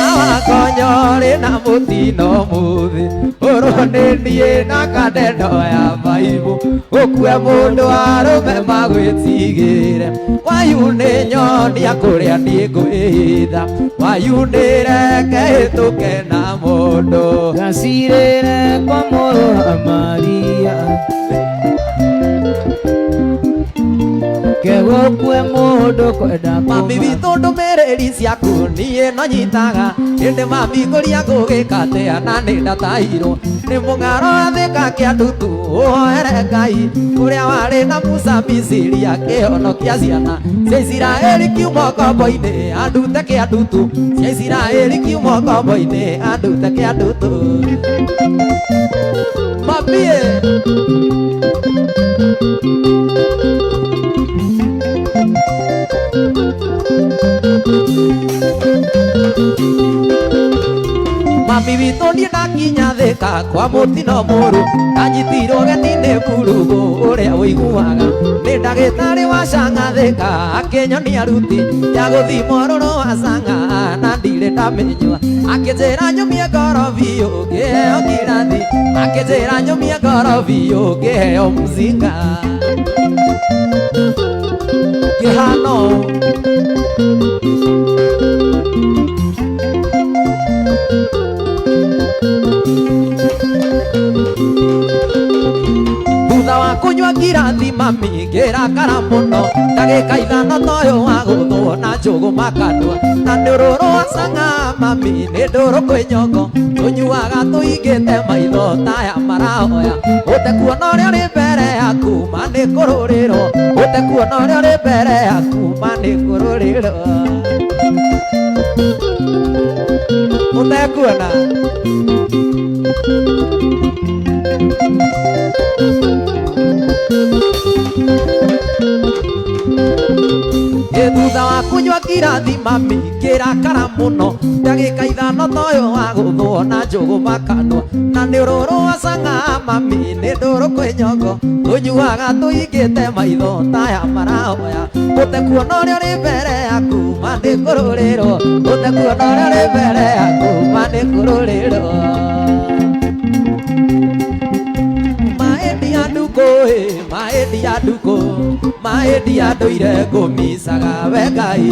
Awakonyore na mũtino mũthĩ ũrwo nĩ niĩ na kaneno ya maibũ ũkue mũndũ arũme magwĩtigĩre wayu nĩ nyonia kũrĩa niĩ ngwĩhitha wayu nĩreke hĩtũke na mũndũ Gacirĩre kwa mũrũ wa Maria Kegũkue mũndũ kwenda Mami witũ ndũmĩrĩri ciaku niĩ no nyitaga ĩndĩ mami ngũria ngũgĩka atĩa na nĩ ndatahirwo nĩ mũng'aro athĩka kĩa ndutu ũhoere Ngai ũrĩa warĩ na Musa Misiri akĩhonokia ciana cia Isiraeli kiuma ngombo-inĩ andute kĩa ndutu cia Isiraeli kiuma ngombo-inĩ andute kĩa ndutu mami Mami witũ niĩ ndakinya thĩka kwa mũtino mũru ndanyitirwo geni nĩ mburugu ũrĩa ũiguaga nĩ ndagĩtarĩ wa canga thĩka akĩnyonia ruti ya gũthima ũrũrũ wa canga na ndirĩ ndamĩnyua akĩnjĩra nyũmie ngoro biũ ngĩheo ngirathi akĩnjĩra nyũmie ngoro biũ ngĩheo mzinga kĩhano Thutha wa kũnyua ngirathi mami ngĩrakara mũno ndagĩka ithano toyũ wa gũthwo na njũgũ makanua na nĩ ũrũrũ wa canga mami nĩ ndũrũ kwĩ nyongo tũnyuaga tũhingĩte maitho taya marahoya ũtekuona ũrĩa ũrĩ mbere yaku ma nĩ kũrũrĩrwo ũtekuona ũrĩa ũrĩ mbere yaku ma nĩ kũrũrĩrwo ũtekuona Thutha wa kũnyua ngirathi mami ngĩrakara mũno ndagĩka ithano toyũ wa gũthwo na njũgũ makanua na nĩ ũrũrũ wa canga mami nĩ ndũrũ kwĩ nyongo tũnyuaga tũhingĩte maitho taya marahoya ũtekuona ũrĩa ũrĩ mbere yaku ma nĩ kũrũrĩrwo ũtekuona ũrĩa ũrĩ mbere yaku ma nĩ kũrũrĩrwo Maĩ ndiandũire ngũmicaga we Ngai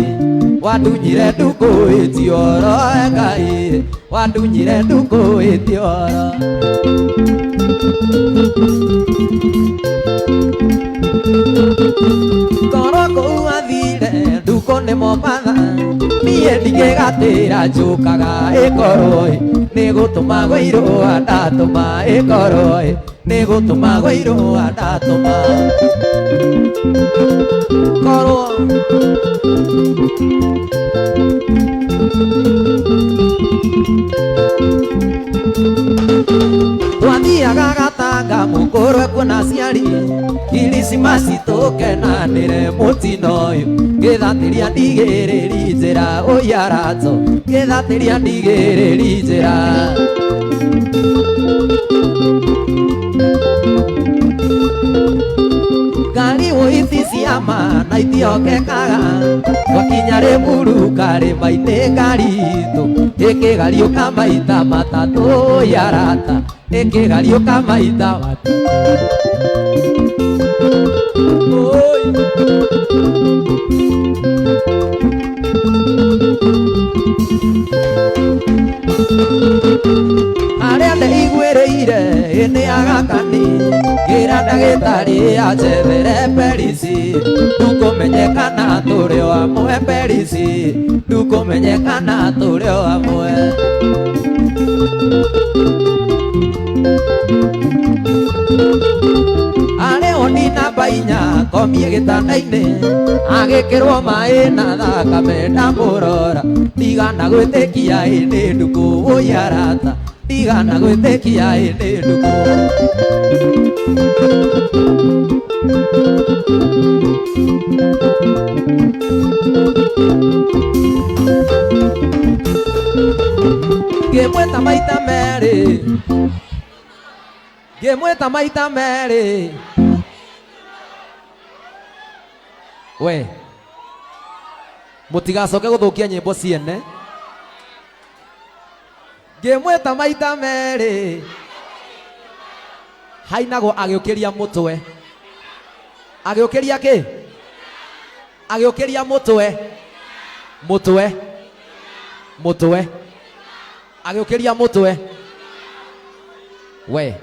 wandunyire ndukũ ĩtioro we Ngai wandunyire ndukũ ĩtioro Korwo kũu athire ndukũ nĩ Mombatha niĩ ndingĩgatĩra njũkaga ĩkorwo nĩ gũtũma gũirũa ndatũma ĩkorwo nĩ gũtũma gũirũa ndatũma korwo twathiaga gatanga mũkũrũ ekuona aciari Kirisimasi tũkenanĩre mũtino ũyũ ngĩthatĩria ndigĩrĩri njĩra ũiarato ngĩthatĩria ndigĩrĩri njĩra Ngari ũithi ciama na itiokekaga twakinya Rĩmuru karĩma-inĩ ngari itũ ĩkĩgariũka maita matatũ yarata ĩkĩgariũka maita matatũ Oi. Arĩa ndeiguĩrĩire nĩ agakani ngĩra ndagĩtarĩ anjethere perisi ndukũmenyekana tũrĩ o amwe perisi ndukũmenyekana tũrĩ o amwe Arĩ oni namba inya komie gĩtanda-inĩ agĩkĩrwo maĩ na thakame ndamũrora ndigana gwĩtĩkia ĩ nĩ ndukũ wũi arata ndigana gwĩtĩkia ĩ nĩ ndukũ Ngĩmwĩta maita merĩ ngĩmwĩta maita merĩ We mutigacoke guthukia nyimbo ciene. Ngimwita maita meri hainagwo agiukiria mutwe. Agiukiria ki? Agiukiria mutwe. Mutwe. Mutwe. Agiukiria mutwe. We.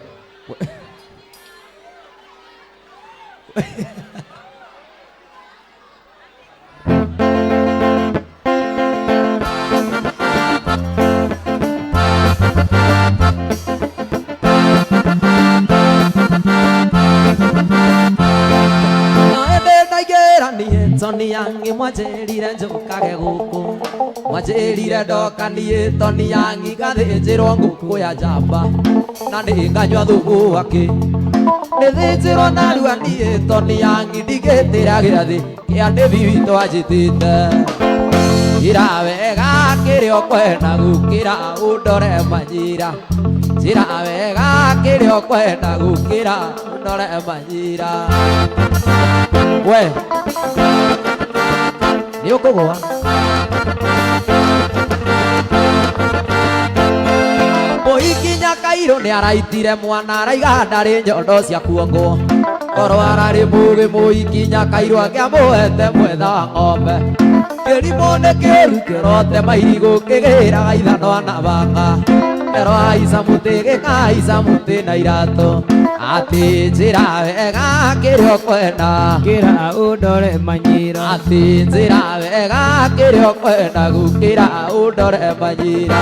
Toni yangi mwanjĩrire njũkage gũkũ, mwanjĩrire ndoka niĩ Toni yangi ngathĩnjĩrwo ngũkũ ya njamba na nĩ nganyua thubu wake. Nĩthĩnjĩrwo narua niĩ Toni yangi ndigĩtĩra gĩathĩ kĩa ndĩbi witũ anjĩtĩte. Njĩra wega kĩrĩa ũkwenda gũkĩra ũndore manjira. Njĩra wega kĩrĩa ũkwenda gũkĩra ũndore manjira. We nĩ ũkũgũa. Mũhikinya Kairũ nĩ araitire mwana araiga ndarĩ nyondo cia kuongwo. Korwo ararĩ mũgĩ mũhikinya Kairũ angĩamũhete mwetha wa ng'ombe. Kĩrimũ nĩ kĩũru kĩrote mairigũ kĩgĩraga ithanwa na banga. Ero aica mũtĩ gĩkaica mũtĩ na iratũ. Atĩ njĩra wega kĩrĩa ũkwenda kĩra ũndore manyira. Atĩ njĩra wega kĩrĩa ũkwenda gũkĩra ũndore manyira.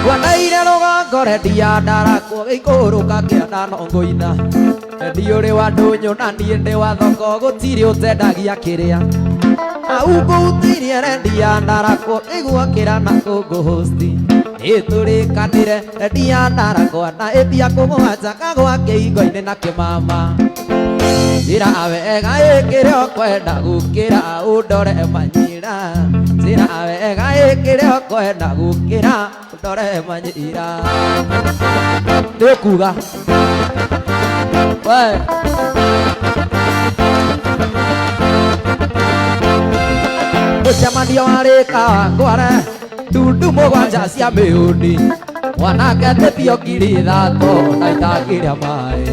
Wanaire rũgongo rendia ndarakwo gĩikũrũka kĩanda no ngũina. Ndiũrĩ wa ndũnyũ na niĩ ndĩ wa thoko gũtirĩ ũtendagia kĩrĩa. Hau ngũhutirie rendia ndarakwo nĩguo kĩra na kũngũhosti. Nĩtũrĩkanĩre rendia ndarakwo na ĩtia kũgwanja kagwa kĩhingo-inĩ na kĩmama. Njĩra wega ĩkĩrĩa ũkwenda gũkĩra ũndore manyira. Njĩra wega ĩkĩrĩa ũkwenda gũkĩra ũndore manyira. Nĩ ũkuga. We. Mũcemanio warĩ Kawangware ndundu mũgwanja cia mĩũni. Mwanake tĩtio 3,000 na itangĩrĩa maĩ.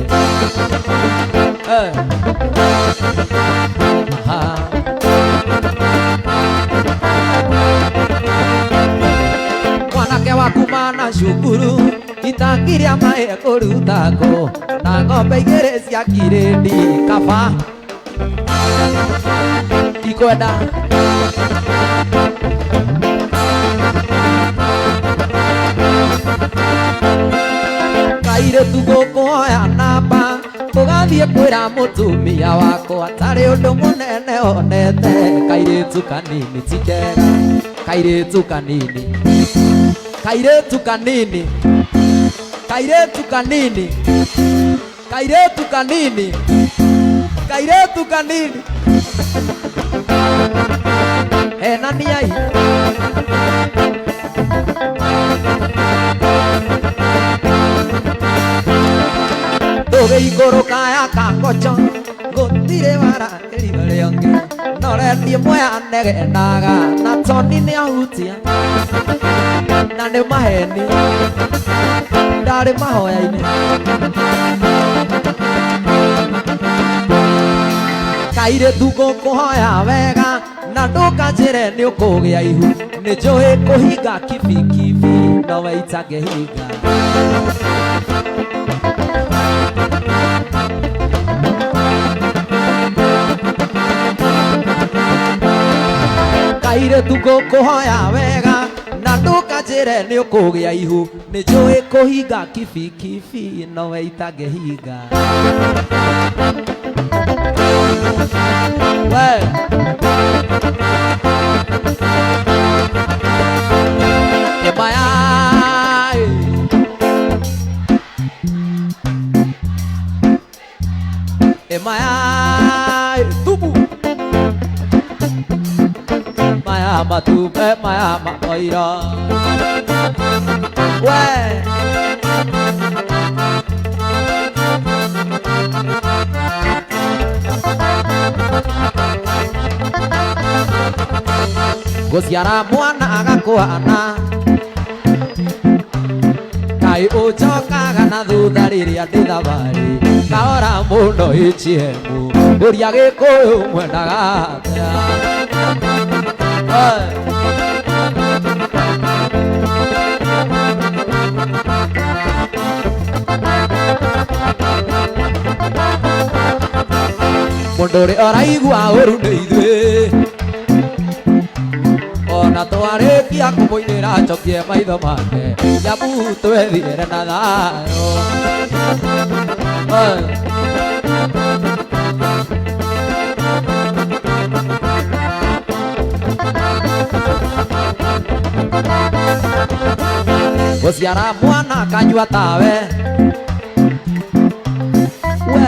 Mwanake wa kuma na cukuru itangĩrĩa maĩ ekũruta kũ na ng'ombe igĩrĩ cia kirĩndi kaba ndikwenda. Kairĩtu gũkũhoya namba ũgathiĩ kwĩra mũtumia wakwa tarĩ ũndũ mũnene onete. Kairĩtu kanini ti kega. Kairĩtu kanini. Kairĩtu kanini. Kairĩtu kanini. Kairĩtu kanini. Kairĩtu kanini. Enaniai. Tũgĩikũrũka ya Kangocho gũtirĩ warakĩria ũrĩa ũngĩ. No rendi ĩmwe anegenaga na Toni nĩ ahutia na nĩ maheni ndarĩ mahoya-inĩ. Kairĩtu ngũkũhoya wega na ndũkanjĩre nĩ ũkũgĩa ihu. Nĩ njũĩ kũhinga kibikibi nowe itangĩhinga. Kairĩtu ngũkũhoya wega na ndũkanjĩre nĩ ũkũgĩa ihu. Nĩ njũĩ kũhinga kibikibi nowe itangĩhinga. We. Mayai. Mayai tubu. Maya matumbĩ maya makoiro we gũciara mwana agakwana kaĩ ũnjokaga na thutha rĩrĩa ndĩ thabarĩ kahora mũno ATM ũria Gĩkũyũ mwendaga atĩa. Mũndũ ũrĩa ũraigua ũru nĩ ithuĩ ona twarĩkia kũmũinĩra njokie maitho make nyamu twethiĩre na thayũ. Gũciara mwana akanyua tawe we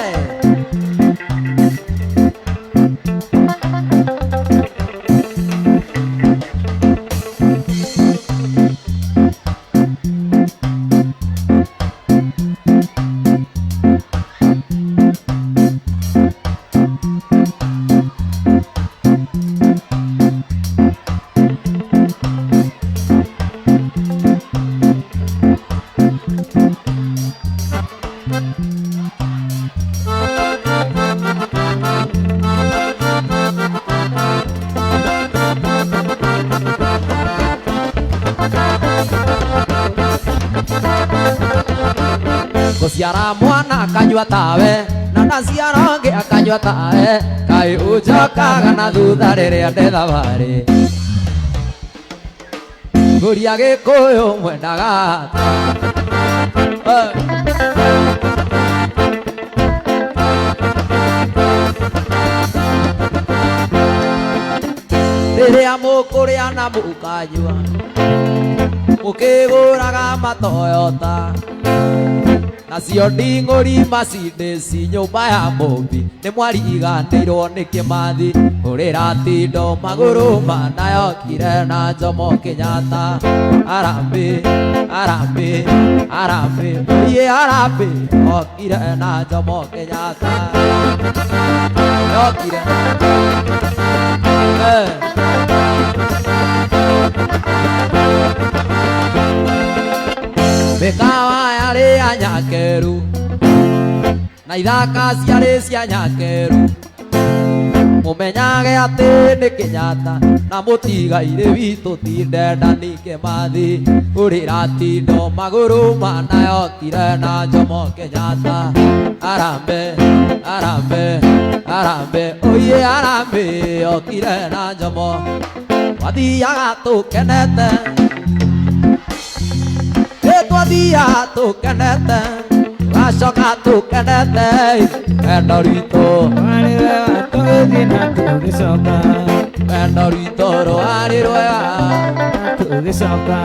gũciara mwana akanyua tawe na ndaciara ũngĩ akanyua tawe kaĩ ũnjokaga na thutha rĩrĩa ndĩ thabarĩ ngũria Gĩkũyũ mwendaga atĩa. Rĩrĩa mũkũrĩa na mũkanyua mũkĩgũraga matoyota nacio nding'ũri macindĩci nyũmba ya mũmbi nĩ mwariganĩirwo nĩ Kĩmathi ũrĩra tindo magũrũ manayokire na Jomo Kenyatta harambĩ harambĩ harambĩ oye harambĩ okire na Jomo Kenyatta yokire. Mĩkawa yarĩ ya Nyakeru na ithaka ciarĩ cia Nyakeru mũmenyage atĩ nĩ Kenyatta na mũtigairĩ witũ ti Dedan Kĩmathi ũrĩra tindo magũrũ manayokire na Jomo Kenyatta harambĩ harambĩ harambĩ oye harambĩ okire na Jomo twathiaga tũkenete twathiaga tũkenete tũgacoka tũkenete wendo rwitũ rwarĩ rwega tũgĩthiĩ na tũgĩcoka wendo rwitũ rwarĩ rwega tũgĩcoka.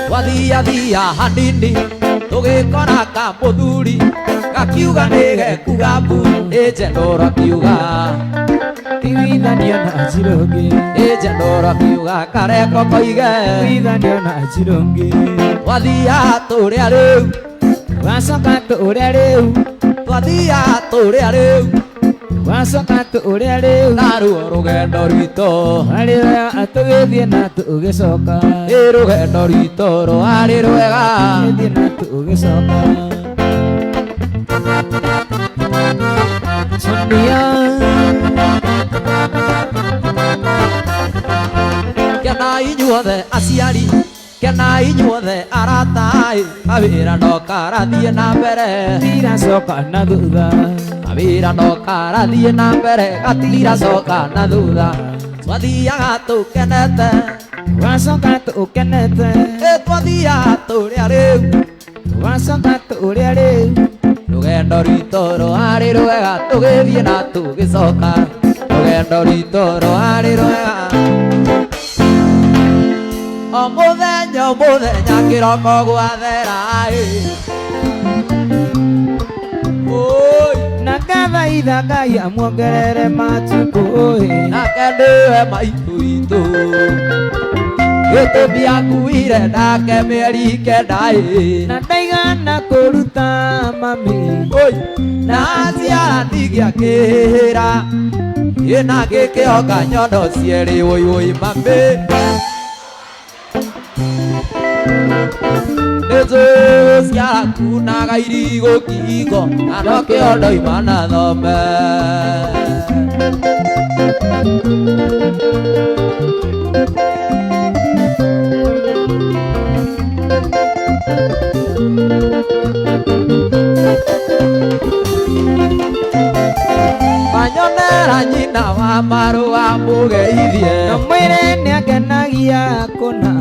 Twathiathia hanini tũgĩkora kamũthuri gakiuga nĩ gekuga mbu ĩnjendũra akiuga Iguithanio na Njirũngĩ ĩnjendũra akiuga kareko koige iguithanio na Njirũngĩ twathiaga tũrĩa rĩu wacoka tũrĩa rĩu twathiaga tũrĩa rĩu wacoka tũrĩa rĩu naruo rũgendo rwitũ rwarĩ rwega tũgĩthiĩ na tũgĩcoka ĩ rũgendo rwitũ rwarĩ rwega tũgĩthiĩ na tũgĩcoka. Sonia kena inyuothe aciari kena inyuothe arata kawĩra no karathiĩ na mbere tiracoka na thutha kawĩra no karathiĩ na mbere gatiracoka na thutha twathiaga tũkenete wacoka tũkenete ĩ twathiaga tũrĩa rĩu wacoka tũrĩa rĩu rũgendo rwitũ rwarĩ rwega tũgĩthiĩ na tũgĩcoka rũgendo rwitũ rwarĩ rwega o mũthenya o mũthenya kĩroko gwathera ĩ. Ngathaitha Ngai amuongerere matukũ ĩ. Nake nĩwe maitũ witũ gĩtũmi akuire nake mĩeri kenda ĩ. Na ndaigana kũruta mami. Oi, na aciara ndigĩakĩhĩra ĩna gĩkĩoka nyondo cierĩ woi woi mami nĩnjũĩ ciara kunaga irigũ ngingo na nokĩo ndoima na thome. Manyonera nyina wa marũa mũgeithie. Na mwĩre nĩangenagia kũna.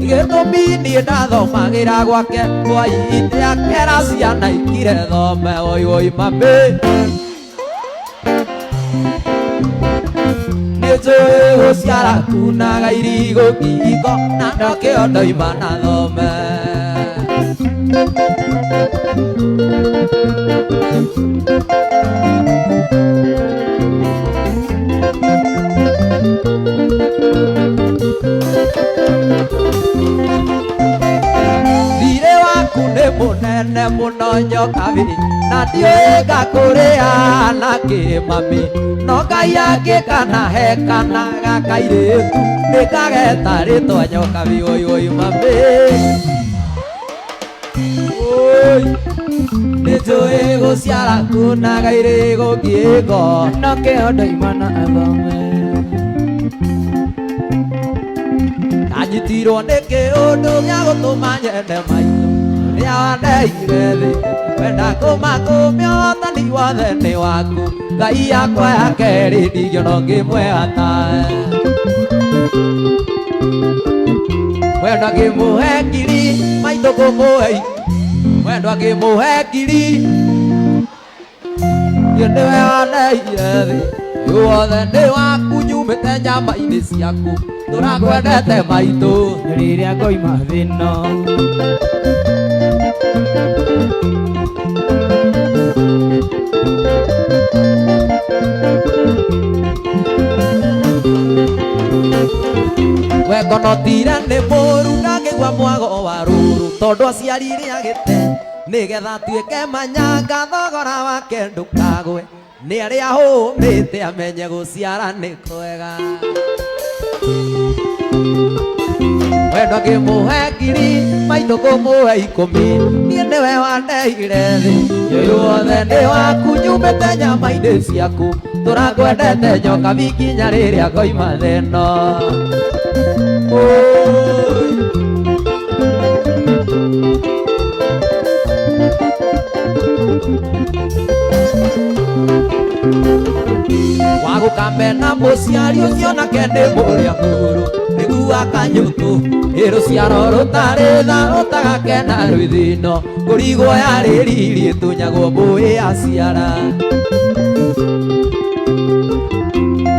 Gĩtũmi niĩ ndathomagĩra gwake hwaĩ-inĩ akera ciana ikire thome oi oi mami nĩnjũĩ gũciara kunaga irigũ ngingo na nokĩo ndoima na thome. Thirĩ waku nĩ mũnene mũno nyokabi na ndiũĩ ngakũrĩa nakĩ mami no Ngai angĩkana he kana gakairĩtu nĩkageta rĩtwa nyokabi oi oi mami oi nĩnjũĩ gũciara kunaga irigũ ngingo Nokĩo ndoima na thome. Ndanyitirwo nĩ kĩũndũ gĩa gũtũma nyende maitũ ũrĩa wandeire thĩ wenda kũmakũmia wathani wothe nĩ waku Ngai yakwa ya kerĩ ndingĩona ngĩmwehata mwendwa ngĩmũhe ngiri maitũ kũmũhe mwendwa ngĩmũhe ngiri niĩ nĩwe wandeire thĩ wothe nĩ waku nyumĩte nyama-inĩ ciaku tũrakwendete maitũ. Rĩrĩa ngoima thĩ ĩno. Wengonotire nĩ mũru ndangĩgua mwago wa rũrũ tondũ aciarire agĩte nĩgetha atuĩke manyanga thogora wake ndũkagwe nĩ arĩa hũmĩte amenye gũciara nĩ kwega. Mwendwa ngĩmũhe ngiri maitũ kũmũhe ikũmi niĩ nĩwe wandeire thĩ ũyũ wothe nĩ waku nyumĩte nyama-inĩ ciaku tũrakwendete nyokabi nginya rĩrĩa ngoima thĩ ĩno. Oi. Wagũkamena mũciari ũcio nake nĩ mũrĩa ngũrũ nĩguo akanyũtũ ĩ rũciaro rũtarĩ tha rũtagakena rwĩthĩno kũrigwo yarĩ riri ĩtunyagwo mbũĩ aciara.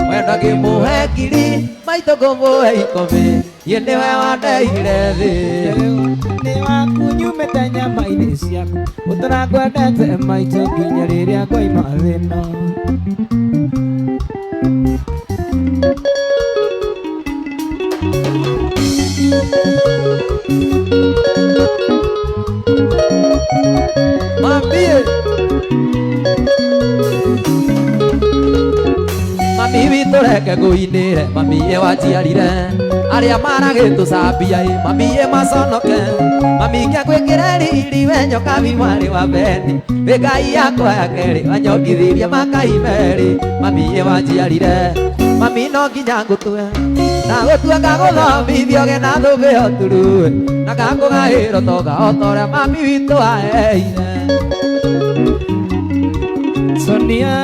Mwendwa ngĩmũhe ngiri maitũ ngũmũhe ikũmi niĩ nĩwe wandeire thĩ. Nĩ waku nyumĩte nyama-inĩ ciaku ũtarakwendete maitũ nginya rĩrĩa ngoima thĩ ĩno. Mambie mami witũ reke ngũinĩre mami ĩ wanjiarire arĩa maragĩtũcambia ĩ mami ĩ maconoke mami ngĩakwĩkĩre riri we nyokabi mwarĩ wa Beni wĩ Ngai yakwa ya kerĩ wanyongithirie makai merĩ mami ĩ wanjiarire mami no nginya ngũtue na gũtua ngagũthomithia ũgĩe na thũmbĩ o turue na ngakũgaĩra ũtonga o ta ũrĩa mami witũ aheire. Sonia.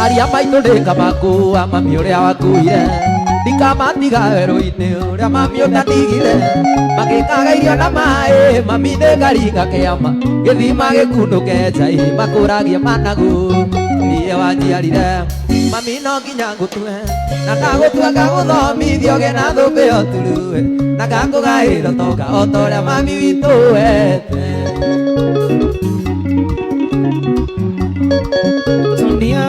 Aria maitũ ndĩkamakua mami ũrĩa wakuire ndikamatiga werũ-inĩ ũrĩa mami ũtandigire magĩkaga irio na maĩ mami nĩngaringa kĩama gĩthima gĩkunũke njai makũragie managu niĩ wanjiarire Mami no nginya ngũtue na ndagũtua ngagũthomithia ũgĩe na thũmbĩ o turue na ngakũgaĩra ũtonga o ta ũrĩa mami witũ wete. Sonia.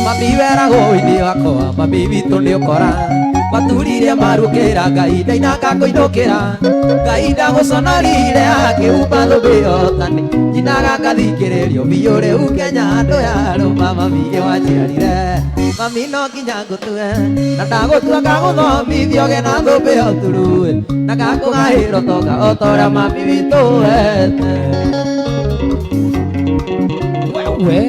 Mami weragwo ũini wakwa mami witũ nĩ ũkora maturirie marukĩra Ngai ndainanga kũinũkĩra Ngai ndagũconorire akĩhumba thũmbĩ yotani nyinaga ngathikĩrĩrio biũ rĩu Kenya andũ yarũma mami wanjiarire mami no nginya ngũtue na ndagũtua ngagũthomithia ũgĩe na thũmbĩ yo turue na ngakũgaĩra ũtonga o ta ũrĩa mami witũ wete. Wewe.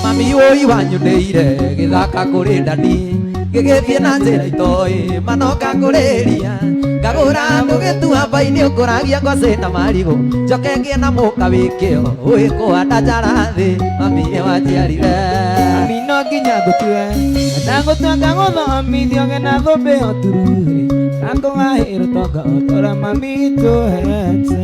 Mami ũi wanyunĩire gĩthaka kũrĩ ndani gĩgĩthiĩ na njĩra itoĩ manoka kũrĩria ngagũra andũ gĩtuamba-inĩ ũkũragia ngwacĩ na marigũ njoke ngĩe na mũka wĩkĩo ũĩ kũhanda njara thĩ mami wanjiarire. Mami no nginya ngũtue na ndagũtua ngagũthomithia ũgĩe na thũmbĩ o turue ngakũgaĩra ũtonga o ta ũrĩa mami witũ wete.